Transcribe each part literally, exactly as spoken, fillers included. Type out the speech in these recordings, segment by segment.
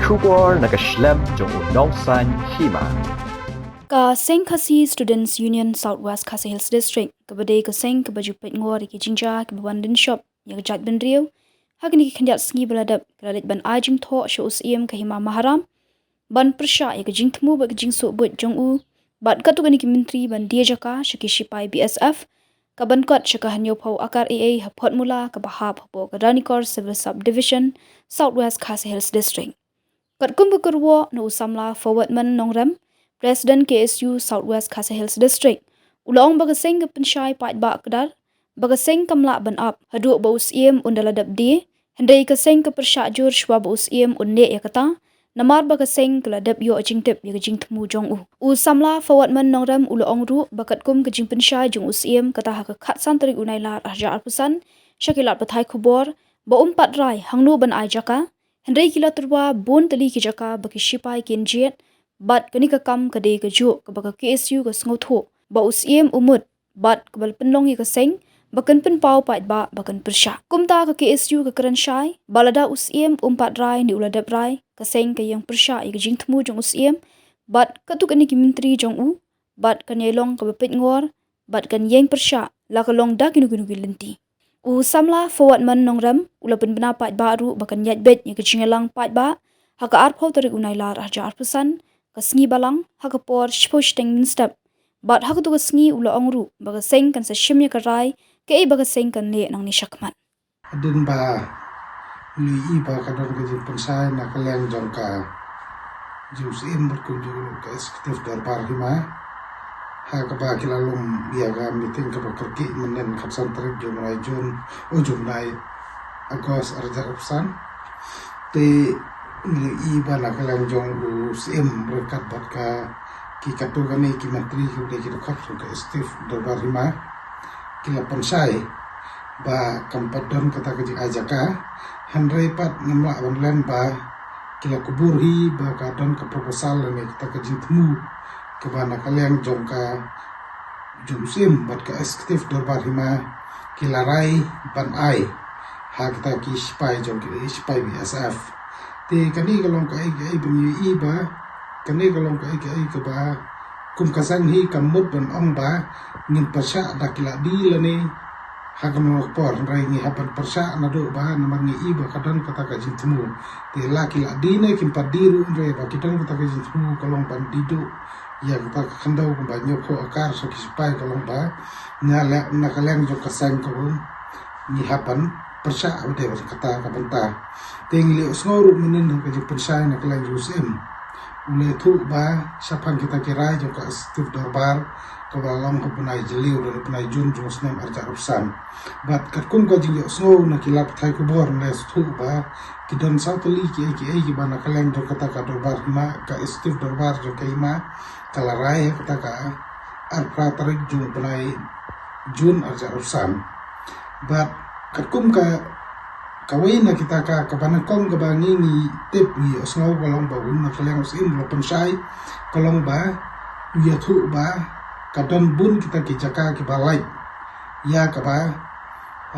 Khubor na ka shlem jong u nongsaiñ hima. Ka Seng Khasi Students Union South West Khasi Hills District, kaba dei ka seng kaba ju peit ngor ïa ki jingjia kiba wan dynshop ïa ka jaitbynriew ha kine ki khyndiat sngi ba la dep, ka la leit ban ai jingthoh sha u Syiem ka Hima Maharam ban pyrshah ïa ka jingthmu bad ka jingsuh buit jong u bad katto katne ki myntri ban die jaka sha ki shipai B S F, ka ban kot sha ka hynñiewphew akar A A ha Photmula kaba hap hapoh ka Ranikor Civil Subdivision, South West Khasi Hills District. Katkum ka kyrwoh na u samla Forwardman Nongrem, President K S U South West Khasi Hills District, u la ong ba ka seng ka pynshai paidbah kdar ba ka seng kam lah ban ap haduh ba u Syiem un da la dep die, hynrei ka seng ka pyrshah jur shuwa ba u Syiem un neh ïa kata, namar ba ka seng ka la dep ïoh jingtip ïa ka jingthmu jong u. U samla Forwardman Nongrem u la ong ruh ba katkum ka jingpynshai jong u Syiem kata ha ka khatsan tarik u Nailar arhajar arphew san sha ki lad pathai khubor ba um pat rai hangno ban ai jaka, hynrei ki la tyrwa bun tylli ki jaka ba ki shipai kin jied, bad kane ka kam ka dei kajuh kaba ka K S U ka sngewthuh ba u Syiem u mut bad kaba la pynlong ïa ka seng ba kan pynpaw paidbah ba kan pyrshah. Kumta ka K S U ka kren shai ba lada u Syiem um pat rai ne u la dep rai, ka seng ka ïeng pyrshah ïa ka jingthmu jong u Syiem bad katto katne ki myntri jong u bad kan ïai long kaba peit ngor bad kan ïeng pyrshah la ka long da kino kino ki lynti. U samla Forwardman Nongrem u la pynbna paidbah ruh ba kan ïaid beit ïa ka jingïalang paidbah ha ka arphew tarik u Nailar arhajar arphew san, ka sngi Balang, ha ka por shiphew shiteng mynstep. Bad ha kato ka sngi u la ong ruh ba ka seng kan sa shim ïa ka rai kaei ba ka seng kan leh nangne shakhmat. Hadien ba ngi ïohi ba ka don ka jingpynshai na ka liang jong ka jong u Syiem bad kumjuh ruh ka Executive Dorbar Hima, ha kaba ki la lum ïa ka meeting kaba kyrkieh mynnin khatsan tarik jong u bnai Jun, u jong u bnai August arhajar arphew san. Te ngi ïohi ba na ka liang jong u Syiem ryngkat bad ka ki katto katne ki myntri kiba dei ki dkhot jong ka Executive Dorbar Hima, ki la pynshai ba kam pat don kata ka jingai jaka, hynrei pat ngim lah ban len ba ki la kubur hi ba ka don ka proposal lane kata ka jingthmu kaba na ka liang jong ka jong u Syiem bad ka Executive Dorbar Hima ki la rai ban ai ha kata ki shipai jong ki shipai B S F. Te kane ka long kaei kaei ba ngi ïohi ba kane ka long kaei kaei kaba kum ka seng hi kam mut ban ong ba ngin pyrshah da ki lade lane ha kano ka por, hynrei ngi hap ban pyrshah naduh ba namar ngi ïohi ba ka don kata ka jingthmu. Te la ki lade ne kim pat die ruh, hynrei ba ki don kata ka jingthmu ka long ban die duh ïa kata ka khyndew kumba hynñiewphew akar sha ki shipai ka long ba na ka liang jong ka seng ka um ngi hap ban pyrshah ha kata ka bynta. Te ngi la ïohsngew ruh mynnin ha ka jingpynshai na ka liang jong u Syiem, u la ïathuh ba shaphang kita ki rai jong ka Executive Dorbar kaba la long ha u bnai Jylliew lane u bnai Jun jong u snem arhajar arphew san. Bad katkum ka jingïohsngew na ki lad pathai khubor, u la ïathuh ba ki don saw tylli kiei kiei kiba na ka liang jong kata ka Dorbar Hima, ka Executive Dorbar jong ka Hima ka la rai ha kata ka arphew phra tarik jong u bnai Jun arhajar arphew san. Bad katkum ka kawei na kita ka kaba nyngkong kaba ngi ngi tip, ngi ïohsngew ka long ba u na ka liang u Syiem u la pynshai ka long ba u ïathuh ba ka don bun kita ki jaka kiba lait ïa kaba,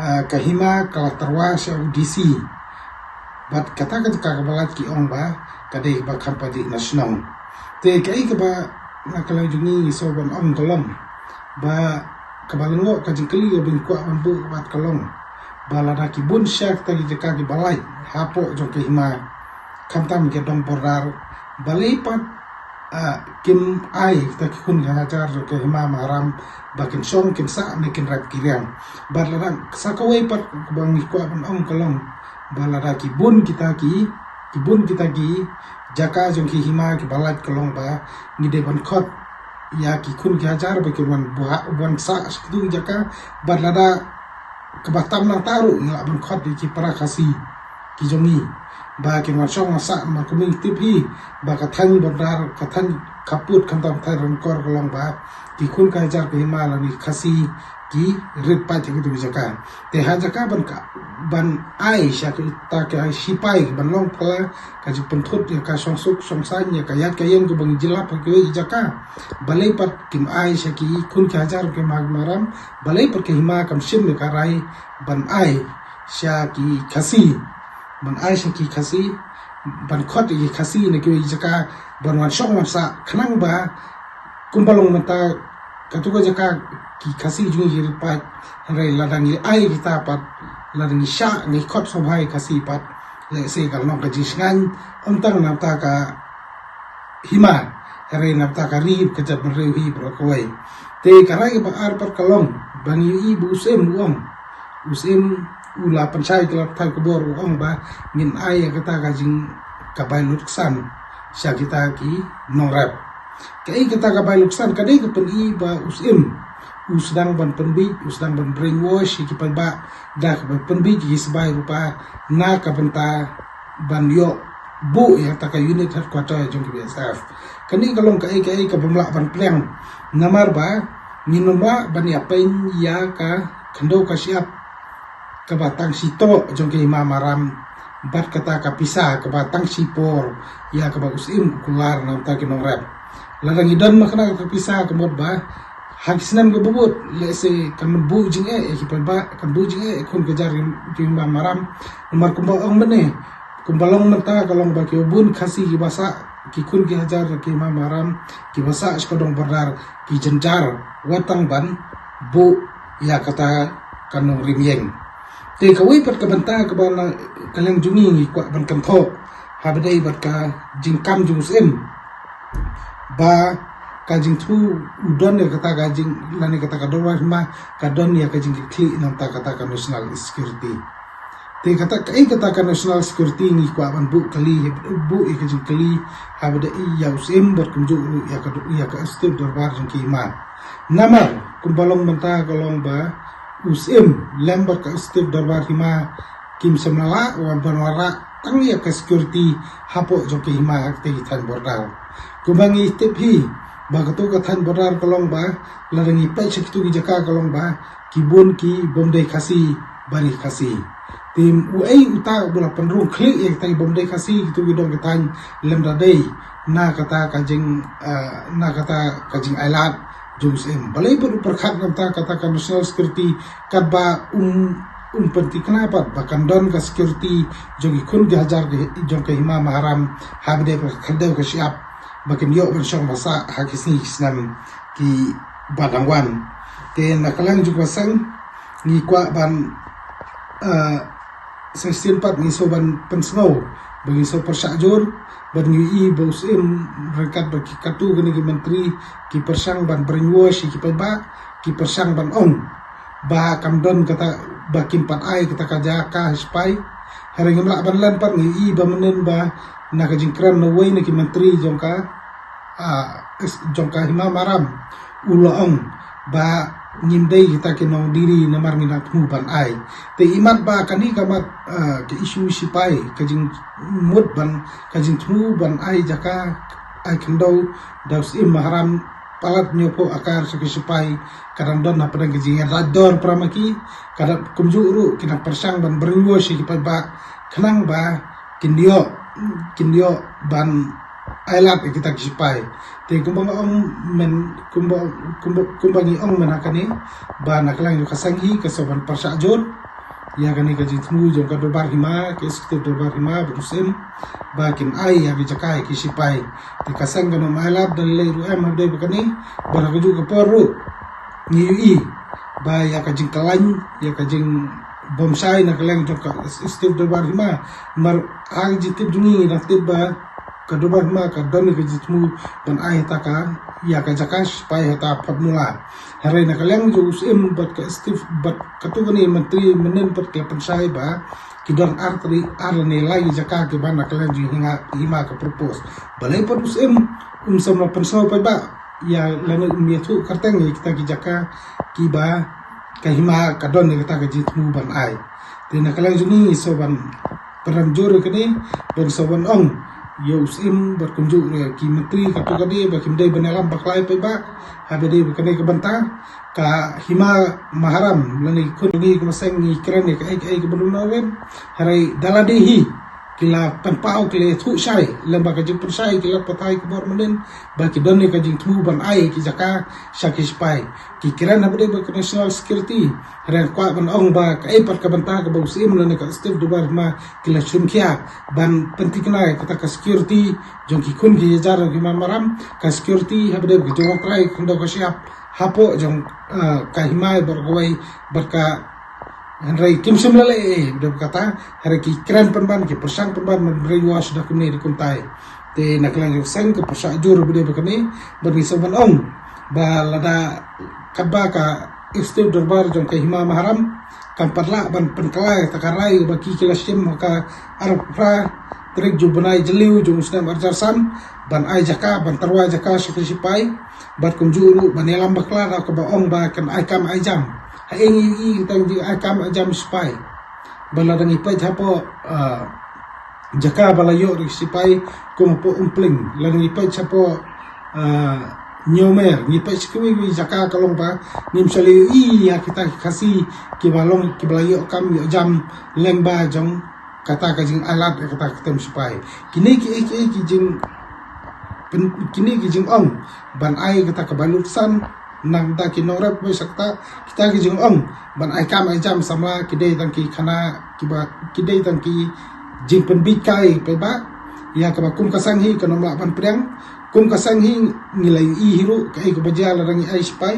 ah, ka Hima ka la tyrwa sha u D C. Bad kata ka jaka kaba lait ki ong ba ka dei kaba kham pat dih na shnong. Te kaei kaba na ka liang jong ngi ngi sngew ban ong ka long ba kaba lyngngoh ka jingkylli kaba ngi kwah ban buh bad ka long ba lada ki bun sha kita ki jaka kiba lait hapoh jong ka Hima, khamtam ki dong border, balei pat, ah, kim ai kita ki khun ki hajar jong ka Hima Maharam ba kin shong kin sah ne kin rep ki riang. Bad lada sa kawei pat kaba ngi kwah ban ong ka long ba lada ki bun kita ki, ki bun kita ki jaka jong ki Hima kiba lait ka long ba ngi dei ban khot ïa ki khun ki hajar ba kin wan buh, wan sah sha kitu ki jaka. Bad lada kaba tam nangta ruh ngi lah ban khot ïa ki para Khasi ki jong ngi ba kin wan shong wan sah, namar kumne ngi tip hi ba ka thaiñ border, ka thaiñ khappud khamtam thaiñ Ranikor ka long ba ki khun ki hajar ka Hima lane Khasi ki rit paid ha kitu ki jaka. Te ha jaka ban ka, ban ai sha kita ki shipai ban long pala ka jingpynthut ïa ka shongsuk shongsaiñ, ïa ka ïaid ka ïeng kaba ngi jyllap ha kiwei ki jaka, balei pat kim ai sha ki khun ki hajar ka Hima Maharam? Balei pat ka Hima kam shim ïa ka rai ban ai sha ki Khasi, ban ai sha ki Khasi ban khot ïa ki Khasi na kiwei ki jaka ban wan shong wan sah, khnang ba kumba long mynta katu ka jaka ki Khasi jong ngi ki ri paid. Hynrei lada ngi ai kita pat, lada ngi shah ngi khot sngewbha ïa ki Khasi pat, lehse ka long ka jingshngaiñ ym tang na bynta ka hima, hynrei na bynta ka ri ka jaitbynriew hi baroh kawei. Te ka rai kaba ar pat ka long ba ngi ïohi ba u Syiem u ong, u Syiem u la pynshai ki la pathai khubor u ong ba ngin ai ïa kata ka jing ka bai lutksan sha kita ki nongrep. Kaei kata ka bai lutksan? Ka dei ka pyni ba u Syiem u sdang ban pynbit, u sdang ban brainwash ïa ki paidbah da kaba pynbit ïa ki sbai rupa na ka bynta ban ïoh buh ïa kata ka unit headquarter jong ki B S F. Kane ka long kaei kaei kaba ym lah ban pdiang, namar ba ngin ym lah ban ïa peit ïa ka khyndew ka shyiap kaba tang shi toh jong ki hima Maram bad kata ka pisa kaba tang shi por ïa kaba u Syiem u kular na bynta ki nongrep. Lada ngi don ma kane ka pisa ka mut ba ha ki snem kiba bud, lehse kan buh jingeh ïa ki paidbah, kan buh jingeh ïa ki khun ki hajar ki hima Maram. Namar kumba ong mynne, kumba long mynta ka long ba kiba bun Khasi kiba sah, ki khun ki hajar ki hima Maram kiba sah sha ka dong border ki jynjar wat tang ban buh ïa kata ka nongrim ïeng. Te kawei pat ka bynta kaba na ka liang jong ngi ngi kwah ban kynthoh ha ba dei bad ka jingkam jong u Syiem ba ka jingthmu u don ïa kata ka jing, lane kata ka dorbar hima ka don ïa ka jingkitkhlieh na bynta kata ka national security. Te kata kaei kata ka national security ngi kwah ban buh kali, buh ïa ka jingkylli ha ba dei ïa u Syiem bad kumjuh ruh ïa ka, ïa ka executive dorbar jong ki hima. Namar kumba long mynta ka long ba u Syiem lem bad ka executive dorbar hima kim shym la lah wan ban wanrah tang ïa ka security hapoh jong ki hima ha kata ki thaiñ border. Kumba ngi tip hi ba katu ka thaiñ border ka long ba lada ngi peit sha kitu ki jaka ka long ba ki bun ki bym dei Khasi ban ri Khasi. Te uei uta uba la pynrung khlieh ïa kita ki bym dei Khasi kitu ki dong ki thaiñ lymda dei na kata ka jing, ah, na kata ka jingailad jong u Syiem. Balei pat u pyrkhat na bynta kata ka national security katba um, um pynthikna pat ba kan don ka security jong ki khun ki hajar ki, jong ka hima Maram ha ba dei ka khyndew ka shyiap ba kin ïoh ban shong ban sah ha ki sngi ki snem kiba dang wan. Te na ka liang jong ka seng ngi kwah ban, ah, sa shisien pat ngi sngew ban pynsngew ba ngi sngew pyrshah jur ba ngi ïohi ba u Syiem ryngkat bad ki katto katne ki myntri ki pyrshang ban brainwash ïa ki paidbah, ki pyrshang ban ong ba kam don kata, ba kim pat ai kata ka jaka ha ki sipai. Hynrei ngim lah ban len pat, ngi ïohi ba mynnin ba na ka jingkren na uwei na ki myntri jong ka, ah, jong ka hima Maram u la ong ba ngim dei kita ki nongdiri namar ngi dang thmu ban ai. Te imat ba kane ka mat, ah, ka issue sipai, ka jingmut ban, ka jingthmu ban ai jaka, ai khyndew da u Syiem Maharam palat hynñiewphew akar sha ki sipai ka dang don hapdeng ka jingïada dor para ma ki, ka dang kumjuh ruh ki dang pyrshang ban brainwash ïa ki paidbah khnang ba kin ïoh, kin ïoh ban ailad ïa kita ki sipai. Te kumba nga ong myn, kumba, kumba, kumba ngi ong mynha kane ba na ka liang jong ka seng hi ka sngew ban pyrshah jur ïa kane ka jingthmu jong ka dorbar hima, ka executive dorbar hima bad u Syiem ba kin ai ïa ki jaka ïa ki sipai. Te ka seng kan ym ailad da lei ruh em, hynrei ba kane ba ha kajuh ka por ruh ngi ïohi ba ïa ka jingkyllaiñ, ïa ka jingbymshai na ka liang jong ka executive dorbar hima. Namar ha ka jingtip jong ngi ngi dang tip ba ka dorbar hima ka don ïa ka jingthmu ban ai ha ta ka, ïa ka jaka sipai ha ta Phadmula. Hynrei na ka liang jong u Syiem bad ka executive bad katto katne myntri mynnin pat ki la pynshai ba ki don ar tylli, ar lane lai jaka kiba na ka liang jong hima, hima ka propose. Balei pat u Syiem um shym la pynsngew paidbah ïa lane um ïathuh kyrteng ïa kita ki jaka kiba ka hima ka don ïa kata ka jingthmu ban ai. Te na ka liang jong ngi ngi sngew ban pynrem jur ïa kane, ban sngew ban ong ïa u Syiem bad kumjuh ruh ïa ki myntri katto katne ba kim dei ban ïalam bakla ïa paidbah ha ba dei ba kane ka bynta ka hima Maharam lane ki khun jong ngi ka Maseng ngi kren ïa kaei kaei kaba duna rim. Hynrei da lade hi ki la pynpaw, ki la ïathuh shai lyngba ka jingpynshai ki lad pathai khubor mynnin ba ki don ïa ka jingthmu ban ai ki jaka sha ki sipai. Ki kren ha ba dei bad ka National Security, hynrei kwah ban ong ba kaei pat ka bynta kaba u Syiem lane ka Executive Dorbar Hima ki la shim khia ban pynthikna ïa kata ka security jong ki khun ki hajar jong ki hima Maram, ka security ha ba dei bad ka jingwan trai khyndew ka shyiap hapoh jong, ah, ka hima baroh kawei. Bad ka, hynrei kim shym la leh ei ei ba dei bad kata, hynrei ki kren pynban, ki pyrshang pynban ban brainwash da kumne da kumtai. Te na ka liang jong ka seng ka pyrshah jur ba dei bad kane, bad ngi sngewbha ban ong ba lada katba ka Executive Dorbar jong ka hima Maharam kam pat lah ban pynkylla ïa kata ka rai ba ki ki la shim ha ka arphew phra tarik jong u bnai Jylliew jong u snem arhajar san, ban ai jaka, ban tyrwa jaka sha ki sipai. Bad kumjuh ruh ban ïalam bakla da kaba ong ba kan ai kam ai jam. Ha ïing i i tang jing ai kam ai jam sipai. Ba lada ngi peit hapoh, ah, jaka ba la ïoh da ki sipai kum hapoh Umpling, lada ngi peit hapoh, ah, Ñiewmer, ngi peit sha kiwei kiwei jaka ka long ba ngim shym la ïohi ïa kita ki Khasi kiba long, kiba la ïoh kam ïoh jam lyngba jong kata ka jingailad ïa kata ka kem sipai. Kine kiei kiei ki jing pyn-, kine ki jingong ban ai kata ka bai lut san na ka bynta ki nongrep, bad sa kata kita ki jingong ban ai kam ai jam samla ki dei tang ki khana kiba, ki dei tang ki jingpynbit kai paidbah. Ïa kaba kum ka seng hi kan ym lah ban pdiang. Kum ka seng hi ngi la ïohi hi ruh kaei kaba jia lada ngi ai sipai,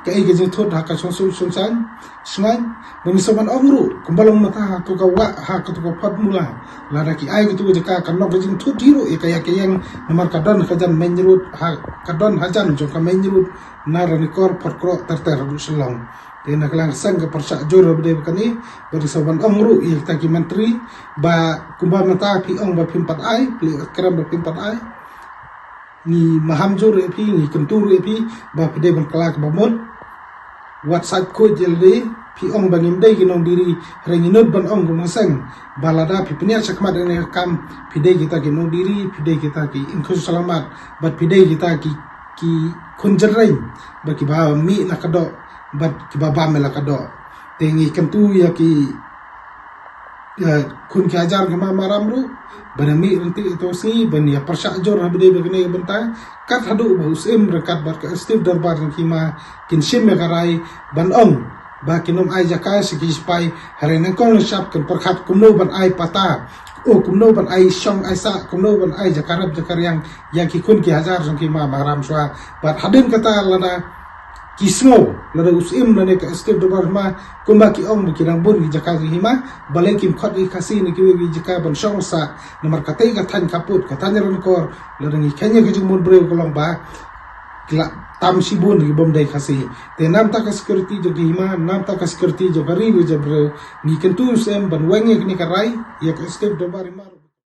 kaei ka jingthut ha ka shongsuk shongsaiñ shngaiñ. Ngi sngewbha ban ong ruh kumba long mynta ha kato ka wah, ha kato ka formula, lada ki ai kato ka jaka kan long ka jingthut hi ruh ïa ka ïa ka ïeng, namar ka don ha ka jan main road, ha ka don hajan jong ka main road na Ranikor, Photkroh ter ter haduh Shillong. Te na ka liang ka seng ka pyrshah jur ba dei bad kane, bad ngi sngewbha ban ong ruh ïa kita ki myntri ba kumba mynta phi ong ba phim pat ai, phi la kren ba phim pat ai. Ngi maham jur ïa phi, ngi kyntu ruh ïa phi ba phi dei ban kylla kaba mut. Wat sait khuid ïa lade, phi ong ba ngim dei ki nongdiri, hynrei ngi nud ban ong kum ka seng ba lada phi pynïaid shakhmat ïa kane ka kam, phi dei kita ki nongdiri, phi dei kita ki ingkhun shyllangmat, bad phi dei kita ki, ki khun jynreiñ, bad kiba mih la ka doh, bad kiba bam la ka doh. Te ngi kyntu ïa ki, ïa khun ki hajar ki hima Maharam ruh ban ïa mih ryntih ïa uto u sngi, ban ïa pyrshah jur ha ba dei bad kane ka bynta, kat haduh ba u Syiem ryngkat bad ka Executive Dorbar jong ki hima kin shim ïa ka rai ban ong ba kin ym ai jaka sha ki sipai. Hynrei nyngkong nyngshap kin pyrkhat kumno ban ai pata, o kumno ban ai shong ai sah, kumno ban ai jaka rep jaka riang ïa ki khun ki hajar jong ki hima Maharam shuwa. Bad hadien kata lada ki sngew, lada u Syiem lane ka Executive Dorbar Hima kumba ki ong ba ki dang bun ki jaka jong ki hima, balei kim khot ïa ki Khasi na kiwei kiwei ki jaka ban shong sah, namar katei ka thaiñ khappud, ka thaiñ Ranikor, lada ngi kheiñ ïa ka jingmut briew ka long ba ki la tam shibun ki bym dei Khasi. Te na bynta ka security jong ki hima, na bynta ka security jong ka ri bad jong ka briew, ngi kyntu u Syiem ban weng ïa kane ka rai ïa ka Executive Dorbar Hima.